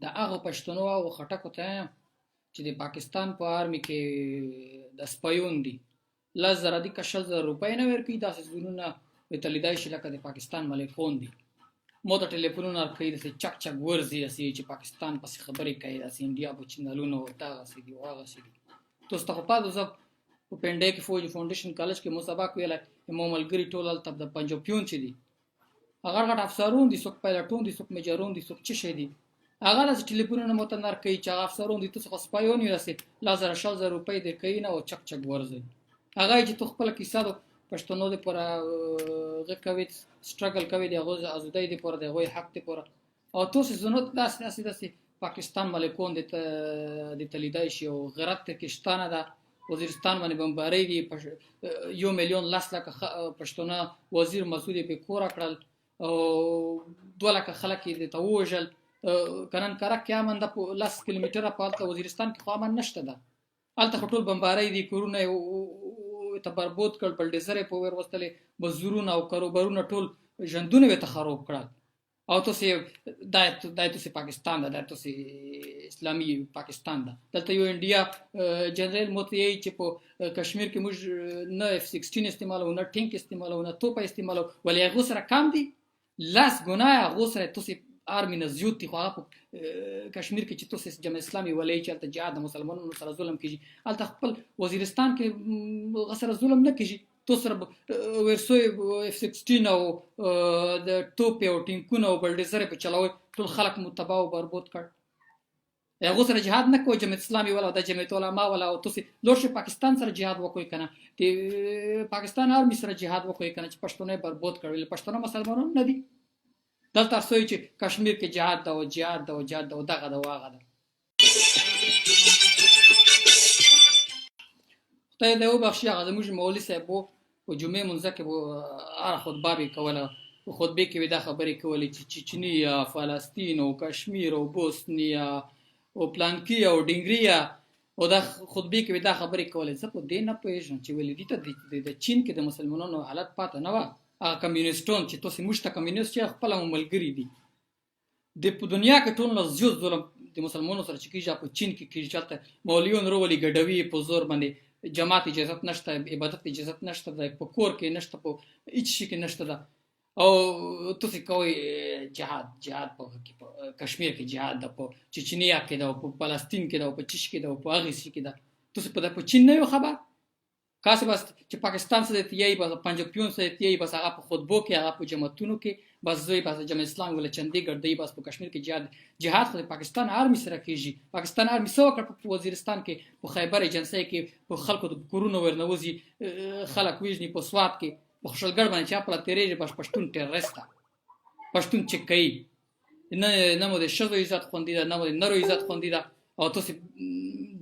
د هغو پښتنو او خټکو ته یم چې د پاکستان په آرمي کې د سپیون دي، 10,000 دي که 20,000 روپۍ نه ورکوي، داسې زورونه ورته لیدای شي لکه د پاکستان ملکون دي. مو ته ټلیفونونه ورکوي، داسې چک چک ورځي، داسې چې پاکستان پسې خبرې کوي، داسې انډیا په چینلونو دغسې دي هغسې دي. تاسو ته خو پاتې زه په پنډۍ کې فوجي فاونډیشن کالج کې مو سبق ویلی، مو ملګري ټول هلته د پنجابیون چې دي، هغه غټ افسرون دي، څوک پایلټون دي، څوک میجرون دي، څوک څه شی دي، هغه داسې ټلیفونونه مو ته نر کوي چې هغه افسرون دي، تاسو خو سپایون یې داسې 10,000 20,000 روپۍ دې کوي نه او چک چک ورځي. هغه چې تو خپله کیسه د پښتنو دپاره هغه کوي، سټرګل کوي د هغو ازادۍ دپاره، د هغوی حق دپاره، او تاسو زنو ته داسې داسې داسې پاکستان ملکون دې ته لیدای شي او غیرت کې شته نه ده. وزیرستان باندې بمبارۍ دي، 1,100,000 پښتونه وزیر مسعود یې پې کوره کړل او 2 لکه خلک یې دې ته ووژل. که نن کرک کې امن ده، په 10 کیلومتره په هلته وزیرستان کې خو امن نشته ده، هلته خو ټول بمبارۍ دي، کورونه یې ته بربود کړل، بلډیزر یې په ور وستلې، مزدورونه او کاروبارونه ټول ژوندونه یې ته خراب کړل. او تاسو دا دا تاسو پاکستان ده، دا تاسو اسلامي پاکستان ده. دلته یو انډیا جنرال موتی چې په کشمیر کې موږ نه اف 16 استعمالو، نه ټینک استعمالو، نه توپه استعمالو، ولې هغه سره کم دي، 10 ګنا هغه سره تاسو آرمي نه زیات دي. خو هغه په کشمیر کې چې تاسو جماعت اسلامي ولې چې هلته جهاد د مسلمانانو سره ظلم کیږي، هلته خپل وزیرستان کې هغه سره ظلم نه کیږي. تو سره ورسوي اف 16 او د ټوپې او ټینکونه او بلډیزر په چلاوي، ټول خلک مو تباه او بربود کړ. هغه سره جهاد نه کوي جماعت اسلامي ولا د جماعت علما ولا، او تاسو لور شي پاکستان سره جهاد وکوي کنه، د پاکستان آرمي سره جهاد وکوي کنه چې پښتونه بربود کړ. پښتنو مسلمانان نه دي. دلته سوی چې کشمیر کې جهاد ده او جهاد ده او جهاد ده او دغه ده او هغه ده. خدای دې وبخښي، هغه زموږ مولوي صاحب و، په جمعې مونځه کې به هره خطبه به یې کوله، په خطبې کې به دا خبرې کولې چې چچنیا، فلسطین او کشمیر او بوسنیا او پلانکي او ډینګریا، او دا خطبې کې به دا خبرې کولې. زه په دې نه پوهېږم چې ولې دې ته د چین کې د مسلمانانو حالت پاته نه وه. هغه کمیونسټون چې تاسې موږ ته کمیونسټ یې خپله مو ملګري دي، د په دنیا کې ټول نه زیات ظلم د مسلمانانو سره چې کېږي په چین کې کېږي، چې هلته مولویون راولي ګډوي په زور باندې، جماعت اجازت نشته، عبادت اجازت نشته ده، په کور کې نشته، په هیڅ شي کې نشته ده. او تاسو کوئ جهاد، جهاد په کشمیر کې جهاد ده، په چچنیا کې ده، په فلسطین کې ده، په چش کې ده، په هغې شي کې ده. تاسو په چین نه یو خبر کاسې بس چې پاکستان سره تیي، بس پنجابیون سره تیي، بس هغه په خطبو کې، هغه په جماعتونو کې، بس زوی بس جماعت اسلام ولا چندې ګردی، بس په کشمیر کې جهاد. جهاد خو د پاکستان آرمي سره کیږي. پاکستان آرمي څه وکړ په وزیرستان کې، په خیبر ایجنسۍ کې په خلکو د کورونو ورنوځي، خلک وژني، په سوات کې په خوشحالګړ باندې چې خپله تېرېږي، بس پښتون ټیرریست ده، پښتون چې کوي نه نه مو د ښځو عزت خوندي ده، نه مو د نرو عزت خوندي ده. او تاسو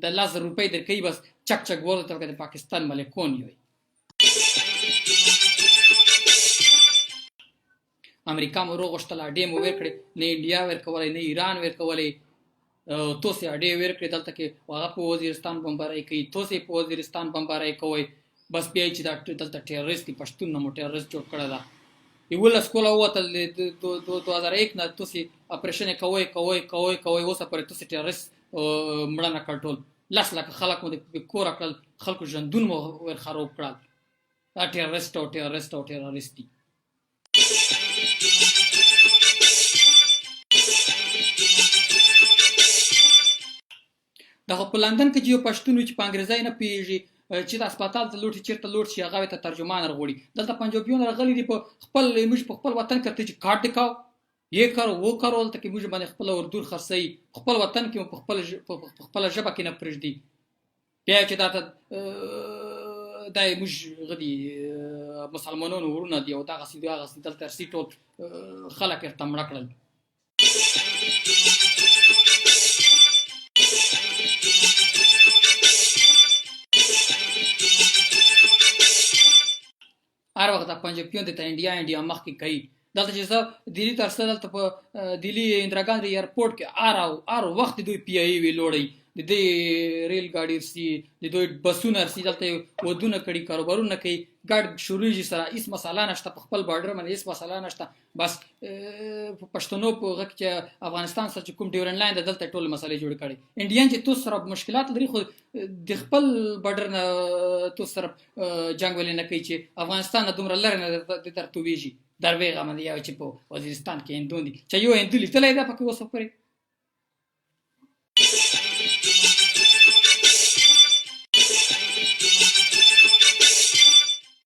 د 10,000 روپۍ درکوي، بس چک چک ورته لکه د پاکستان ملکون یوي. امریکا مو روغښتله، اډې مو ورکړې، نه انډیا ورکولې، نه ایران ورکولې، تاسو اډې ورکړې دلته کې هغه په وزیرستان بمبارۍ کوي، تاسو په وزیرستان بمبارۍ کوئ. بس بیا چې دا دلته ټیرریست دي، پښتون نه مو ټیرریست جوړ کړی ده. 11 کوله ووتل 2001 نه تاسو اپریشن کوئ کوئ کوئ کوئ، اوسه پورې تاسو ټیرریست مړه نه کړ. ټول 10 لکه خلک مو د کوره کړل، خلکو ژوندون مو ور خراب کړل. دا ټیرریست او ټیرریست او ټیرریست دي. دا خو په لندن کې چې یو پښتون وي چې په انګریزۍ نه پوهېږي، چې د هسپتال ته لوټ شي، چېرته لوټ شي، هغه ته ترجمان راغواړي. دلته پنجابیون راغلي دي په خپل موږ په خپل وطن کې ته چې کارت دکاو یې کرو و کرو، دلته کې موږ باندې خپله اردو خرڅوي، خپل وطن کې مو په خپله ژبه کې نه پرېږدي. بیا چې دا ته دا یې موږ غدي مسلمانانو ورونه دي او دغسې دي هغسې، دلته ارسي ټول خلک یې ورته مړه کړل. هر وخت دا پنجابیون د انډیا انډیا مخ کې کوي. دلته چې زه دلی تر څه دلته په دلی اندرا ګاندي ایرپورټ کې هر هر وخت دوی پی ای وی لوړی، د دې ریل ګاډي رسي، د دوی بسونه رسي، دلته ودونه کړي، کاروبارونه کوي، ګډ شروع سره هیڅ مسله نشته، په خپل بارډر باندې هیڅ مسله نشته. بس په پښتنو په غږ چې افغانستان سره چې کوم ډیورن لاین ده دلته ټول مسلې جوړ کړي. انډین چې تو سره مشکلات لري خو د خپل بارډر نه تو سره جنگ ولې نه کوي چې افغانستان نه دومره لرې نه د تر تویږي درویغه باندې یو چې په وزیرستان کې هندون دي چې یو هندو لیدلی ده پکې اوس پورې.